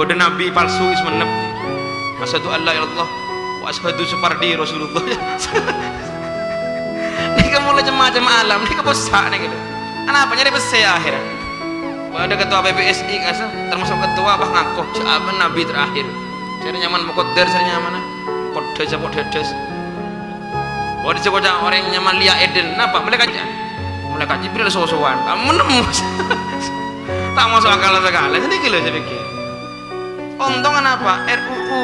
Bâdâ nabi palsu è Sumenep. Asyhadu an la ilaha illallah wa asyhadu Supardi Rasulullah. Nèka molaè cem-macem alam, nèka possa' nèka lho. Anapa nyarè pèssè akhirnya? Bâdâ ketua P B S I kasa, termasuk ketua, bâh ngako, jhâ' abâ' nabi terakhir. Sè nyaman Muqaddas, sè nyaman Muqaddas apa Dadas. Wah, dicekoca' orèng nyaman Lia Eden. Napa? Malaikat, malaikat Jibril so-sowan. Kamu nemu. Ta' maso' akal sakalè. Sè nèka lho, sè nèka. Ontong napa? R U U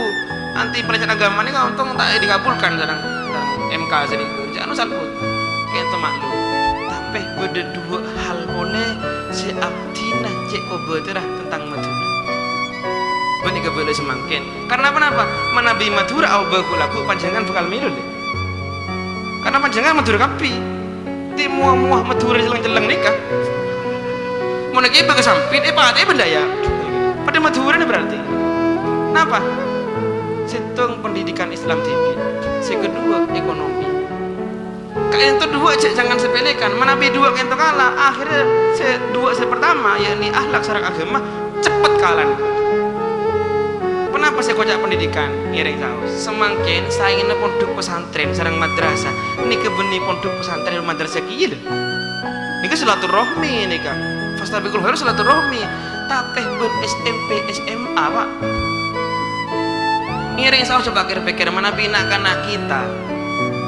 anti pelecehan agama nèka ontong ta' dikabulkan sareng, sareng M K sè nèka. Jhâ' anu salbut. Kento maklum. Ta' Tapè bâdâ duwâ' hal polè sè abdhina cè' kobâtèrra tentang Madhurâ. Bân èkabâlâ samangkèn. Karna ponapa? Manabi Madhurâ aobâ ghu-lagghu, panjhennengngan bhâkal mèlo, lè. Karna panjhennengngan Madhurâ kabbhi. Tè mowa-mowa Madhurâ celleng-celleng nèka. Mon èkèbâ ka Sampit, èpatè'è bân Dâjâ. Padâ Madhurâna berarti. Napa? Sèttong pendidikan Islam dhibi'. Sè kedua, ekonomi. Ka'dinto duwâ' jhâ' jangan sepelekan. Manabi duwâ' ka'dinto kala, akhirnya sè duwâ' sè pertama, yakni akhlak sareng aghâma, ceppet kalana. Ponapa sè èkoca' pendidikan? Ngèrèng saos. Samangkèn saèngghâna pondhuk pesantren sareng madrasah. Nèka bânnè pondhuk pesantren madrasah kèya, lho. Nèka silaturahmi nèka. Fastabiqul khairat silaturahmi. Tapè bân S M P, S M A, Pak. Ngèrèng saos, coba kèr-pèkkèr, manabi na'-kana' kita,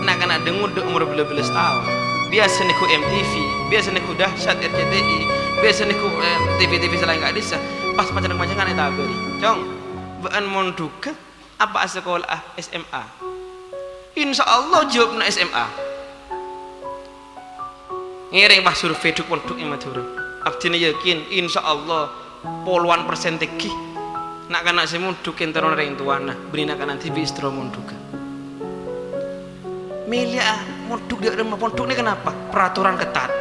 na'-kana' dâ-ngodâ umur bellâs bellâs taon, biyasa nèngghu M T V, biyasa nèngghu Dahsyat R C T I, biyasa nèngghu, eh, T V-T V sè laèn ka'dissa', pas panjhennengngan-panjhennengngan ètabâri, "Cong, bâ'ân mondhughâ apa asakola'a S M A?" Insya Allah jawabna S M A. Ngèrèng, pas survei dhuk-pondhuk è Madhurâ. Abdhina yakin, insya Allah, polowan persen tèngghi na'-kana' sè mondhuk ènterrona rèng towana, bânnè na'-kana' dhibi' sè terro mondhughâ. Mèlèya mondhuk dâ' remma, pondhuk nèka napa? Peraturan ketat.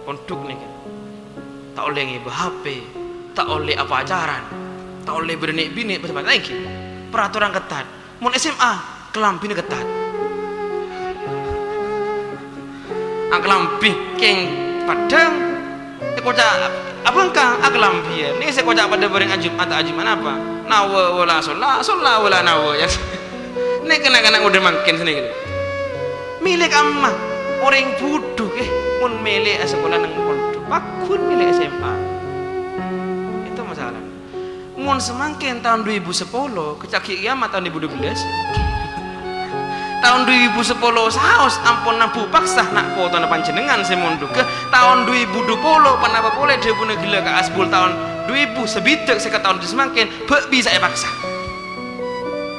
Pondhuk nèka ta' ollè ngèbâ H P, ta' ollè apacaran, ta' ollè bâdâ nè'-binè', pas-pas èngghi. Peraturan ketat. Mon S M A, kalambhina ketat. Akalambhi kèng paddhâng, èkoca' abhângka akalambhiyân. Nèka sè èkoca' paddhâng bâreng ajum'at, ajum'at napa? Nawa wala solla, solla wala nawa, ya. Nèka na'-kana' ngodâ mangkèn sanèka. Mèlè kamma, orèng budhu, eh, mon mèlè asakola neng pondhuk, pagghun mèlè S M A. Itu masalah. Mon samangkèn taon dhu èbu sapolo, kèca'aghi kèyamat taon dhu èbu dua belas. Taon dhu èbu sapolo saos ampon nambu paksa na' potona panjhennengngan sè mondhughâ. Taon dhu èbu dua polo, ponapa polè dhâbuna ghellâ' ka Asbul taon dhu èbu sabidhâk sèket taon dhu samangkèn, bâ' bisa èpaksa.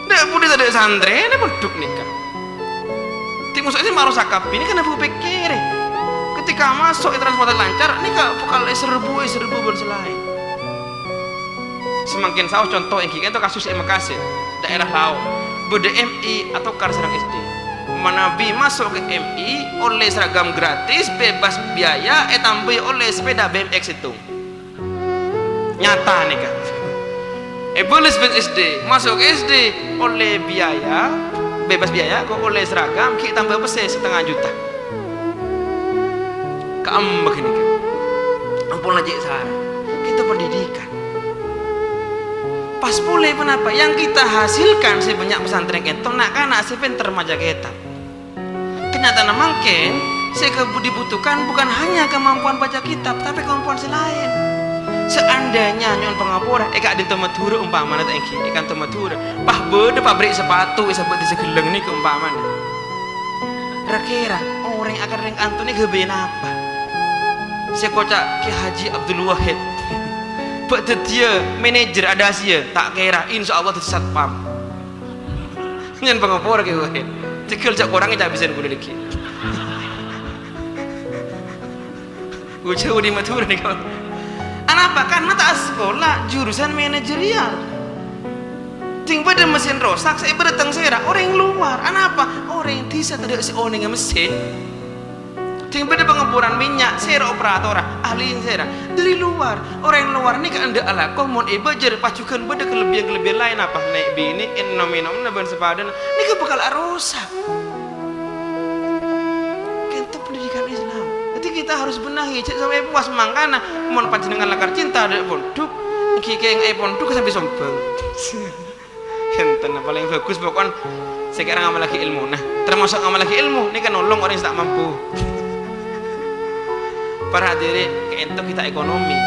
Dâ' budhi tadâ' santrèna pondhuk nèka. Tè' moso sè marosak kabbhi nèka, kan abu pèkkèrè. Ketika maso' è transportasi lancar, nèka bhâkal èserbu, èserbu bân sè laèn. Samangkèn saos conto èngghi ka'dinto kasus è Mekasè, daerah Lao. Bâdâ M I atokar sareng S D. Manabi maso' ka M I, ollè seragam gratis, bebas biaya, ètambâi ollè sepeda B M X sèttong. Nyata nèka. Èbâles bân S D, maso' ka S D, ollè biaya, bebas biaya, ko' ollè seragam, ghi' tamba pèssè satengnga juta. Ka'emma ghânèka. Ampon la cè' sara. Ka'dinto pendidikan. Pas polè ponapa? Yang kita hasilkan sè bânnya' pesantren ka'dinto na'-kana' sè pènter maca kètab. Kenyataanna mangkèn, sè kabu-, dibutuhkan bukan hanya kemampuan baca kitab, tapè kemampuan sè laèn. Seandainya nyo'on pangapora, è ka'dinto Madhurâ ompamana ta' èngghi, è ka'dinto Madhurâ, pas bâdâ pabrik sepatu è sabâ' dissa ghellâng nèka ompamana. Ra-kèra orèng akantong ghâbây napa? Sè èkoca' Kè Haji Abdul Wahid, bâ' dhâddhiyâ manajer adâsiyâ, ta' kèra, insya Allah dhâddhi satpam. Nyen pangapora kè, wah. Cegel cè' korang cè' bisa ghulâ lagi. Ghujâ odi Madhurâ nèka. Anapa? Karna ta' asakola jurusan manajerial. Dhing bâdâ mesin rosak, sè èbârâteng sèra orèng luar. Anapa? Orèng dhisa tadâ' sè onènga mesin. Dhing bâdâ pangaporan mènnya', sèra operatorra, ahli sèra. Dhâri luar, orèng luar nèka endâ' alako mon èbâjâr, pas jhughân bâdâ kalebbiyan-kalebbiyan laèn, apa nè'-binè', ènom-ènomna bân sapadhâna, nèka bhâkal arosak. Ka'dinto pendidikan Islam. Jadi kita harus benahi, jhâ' sampè' puas mangkana, mon panjhennengngan lakar cinta dâ' pondhuk, èngghi kèngèng è pondhuk sampè' sombhâng. Enten, palèng bhâghus pokokna sè kèra ngamallaghi èlmona. Termasuk ngamallaghi èlmo, nèka nolong orèng sè ta' mampu. Para hadirin, ka'dinto kita ekonomi.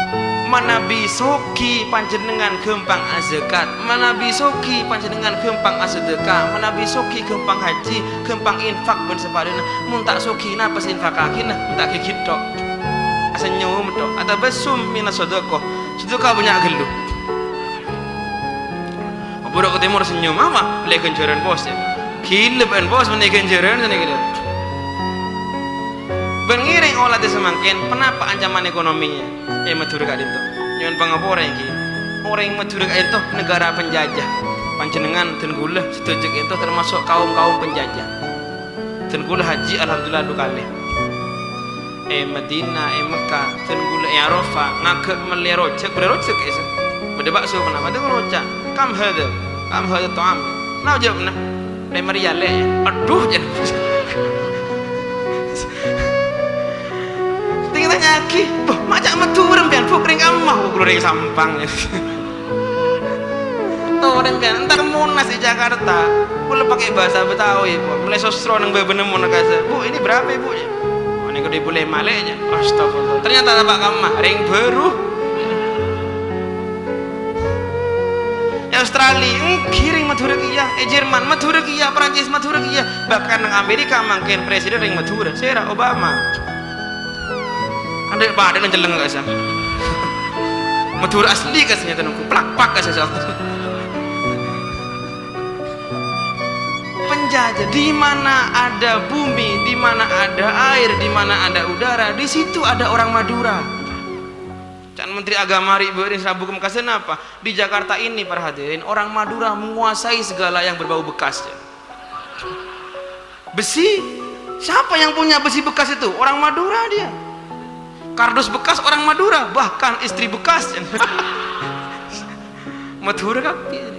Manabi soghi panjhennengngan ghâmpang azakat, manabi soghi panjhennengngan ghâmpang asadâka, manabi soghi ghâmpang haji, ghâmpang infak bân sapadhâna. Mon ta' soghi, napa sè infakaghina? Mon ta' gigit tok. Asenyum tok. Atabassum minas sadaqah. Sadâka bânnya' ghâllu. Aburu' ka tèmor senyum, apa? Lè ghânjhârân, Bos, ya. Ghilâ bân, Bos, mennè ghânjhârân, sennè ghilâ. Bân ngèrè, Ngolatè samangkèn, ponapa ancaman ekonomi è Madhurâ ka'dinto? Nyo'on pangapora ènggi. Orèng Madhurâ ka'dinto naghârâ penjajah. Panjhennengngan dân kaulâ sadhâjâ ka'dinto termasuk kaum-kaum penjajah. Dân kaulâ haji, alhamdulillah, du kalè. È Madinah, è Mekkah, dân kaulâ è Arafah, ngaghâ' mellè rojhâk, bârâ rojhâk kèya. Bâdâ bakso, ponapa? Tèngghu ngoca', "Kam hadha? Kam hadha ta'am?" Napa jâwâbbhâ? "Lèma riyal, Lè'." "Adhu," jâ. Tèng-tanya'aghi, "Bâh, maca' Madhurâ sampèyan, Bu', rèng kamma, Bu', kaulâ rèng Sampang." Torè sampèyan, entar Monas è Jakarta, kaulâ pakè bhâsa Betawi, Bu'. Molaè sosro neng bâbâna Monas ka'issa', "Bu, ini berapa, Bu?" "Oh, ini dua ribu lima, Lè'," jâ. Astagfirullah. Ternyata tapa' kamma, rèng bhâru. È Australia, ènggi rèng Madhurâ kèya. È Jerman, Madhurâ kèya. Perancis, Madhurâ kèya. Bahkan neng Amerika mangkèn presiden rèng Madhurâ. Sèra Obama. Kan dâ' padâna celleng ka'issa'. Madhurâ asli ka'issa' nyata nonggu. Plak-plak ka'issa'. Penjajah, di mana ada bumi, di mana ada air, di mana ada udara, di situ ada orang Madura. Can Menteri Agama ri' bâri' sabuk mekasna apa? Di Jakarta ini, para hadirin, orang Madura menguasai segala yang berbau bekas. Besi, siapa yang punya besi bekas itu? Orang Madura dia. Kardus bekas orang Madura, bahkan istri bekas. Madura kabbhi.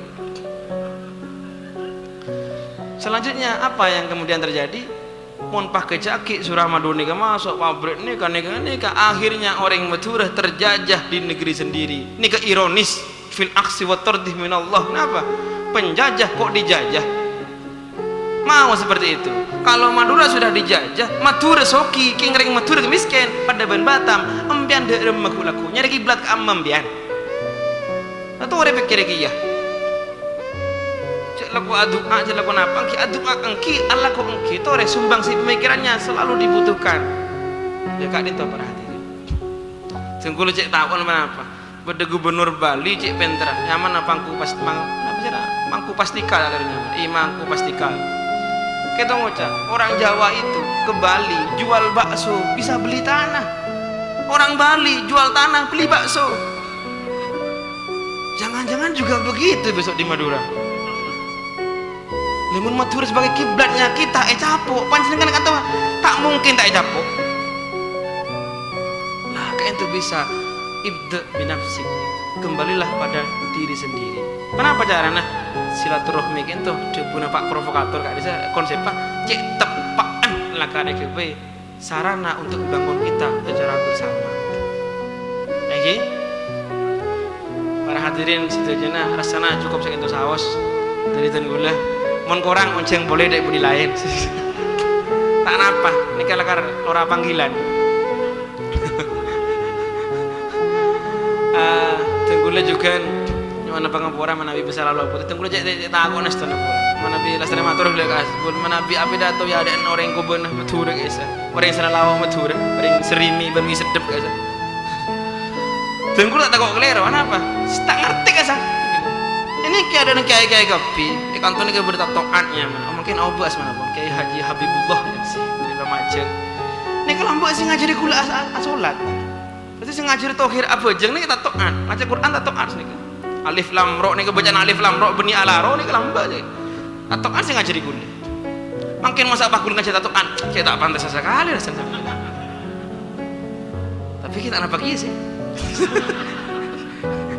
Selanjutnya, apa yang kemudian terjadi? Mon pakèja'aghi sura Madura nèka maso' pabrik nèka, nèka, nèka, akhirnya orèng Madura terjajah di negeri sendiri. Nèka ironis, fil aksi wa tardih minallah. Kenapa? Penjajah kok dijajah? Mau seperti itu. Kalau Madura sudah dijajah, Madura sogi, kèng rèng Madura miskin, padâ bân Batam. Empèyan dâ' remma ghu-lagghu, nyarè kiblat ka'amma empèyan. Nah, torè pèkkèrè kèya. Cè' lako adu'a, cè' lako napa, ènggi adu'a ènggi, alako ènggi, torè sumbang sè pemikirannya selalu dibutuhkan. Yâ, ka'dinto, para hadirin. Sèngko' cè' taon ponapa? Bâdâ gubernur Bali cè' pènterra, nyamana Mangku Pas-, Mang-, napa sèra? Mangku Pastika, kali nyamana. Ih, Mangku Pastika. Kèto ngoca', orang Jawa itu ke Bali jual bakso, bisa beli tanah. Orang Bali jual tanah, beli bakso. Jangan-jangan juga begitu besok di Madura. Lah, mon Madura sebagai kiblatnya kita ècapo', panjhennengngan ka'dinto ta' mungkin ta' ècapo'. Lah, ka'dinto bisa ibda' binafsik. Kembalilah pada diri sendiri. Ponapa carana? Silaturahmi ka'dinto, dhâbuna Pak Provokator ka'dissa', konseppa cè' teppa'an lakar èghâbây sarana untuk membangun kita secara bersama. Ènggi? Para hadirin sadhâjâna, rassana cokop sakènto saos dâri dân kaulâ. Mon korang, onjhâng polè dâ' budi laèn. Ta' napa, nèka lakar nora' panggilan. Ah, dân kaulâ jhughân nyo'ona pangapora manabi bhâsa lalopo. Dân kaulâ cè', cè', cè' tako'na sadhâjâna pon. Manabi lastarè mator ghellâ' ka Asbun, manabi apidato è adâ'na orèng kobâna Madhurâ ka'issa'. Orèng sè lalawa Madhurâ, orèng sè rèmè bân mè' seddhep ka'issa'. Dân kaulâ ta' tako' kalèro, anapa? Ta' ngartè ka'issa'. Ènèka adâ'na kèyaè-kèyaè kabbhi, è kanto nèka bâdâ tato'at nyamana. Oh, mungkin aobâ asmana pon, Kèyaè Haji Habibullah, ya, sè dâri Lumajang. Nèka lambâ' sè ngajhâri kaulâ as-, as-, asolat. Dhâddhi sè ngajhâri tohir abhâjâng nèka tato'at, maca Qur'an tato'at nèka. Alif Lam Ra nèka bâca'na Alif Lam Ra bânnè alaro nèka lambâ' nèka. Tato'at sè ngajhâri kaulâ. Mangkèn masa' pas kaulâ ngajhâri tato'at, cè' ta' pantessa sakalè rassana. Tapè ghi' ta' napa kèya sè.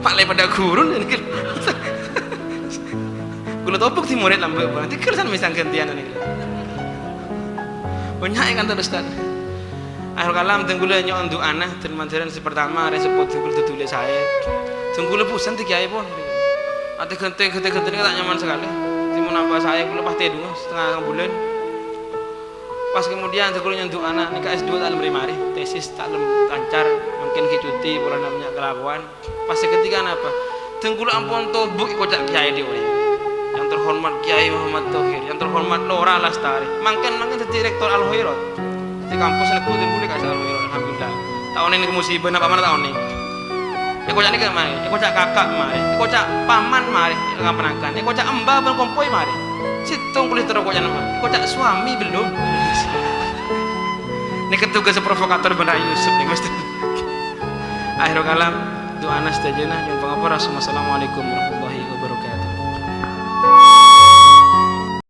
Palè padâ ghuru nèka. Kaulâ tobuk dhâddhi morèd lambâ' bân. Tèghâl san mè' sangghântèyan nèka. Bânnya' è kantor Ustaz. Akhir kalam, dân kaulâ nyo'on du'ana, dân mandhârân sè partama, rè sepo dân kaulâ dudulè saè. Dân kaulâ bosen dhâddhi kèyaè pon. Atè ghântè, ghântè-ghântè nèka ta' nyaman sakalè. Dhâddhi mon napa saè kaulâ pas tèdungnga satengnga bulân. Pas kemudian dân kaulâ nyo'on du'ana, nèka S dua ta' lem-, mari, tesis ta' lem-, lancar, mungkin ghi' cuti polana bânnya' kalakowan. Pas saketika napa? Dân kaulâ ampon tobuk èkoca' kèyaè dhi' orèng. Yang terhormat Kiai Muhammad Thohir, yang terhormat Lora Lastari. Mangkèn, mangkèn dhâddhi rektor Al-Khairat. Dhâddhi kampus neggu' dân kaulâ ka'issa' Al-Khairat, alhamdulillah. Ta' onèng nèka musibâ napa mara ta' onèng. Èkoca' nèka marè, èkoca' kaka' marè, èkoca' paman marè, kaponakan, èkoca' emba bân kompoy marè. Sèttong kaulâ terro koca'na marè, èkoca' suami belum. Nèka tugassa provokator bân Ra' Yusuf nèka, Ustaz. Akhirul kalam, du'ana sadhâjâna, nyo'on pangapora. Wassalamualaikum warahmatullahi wabarakatuh.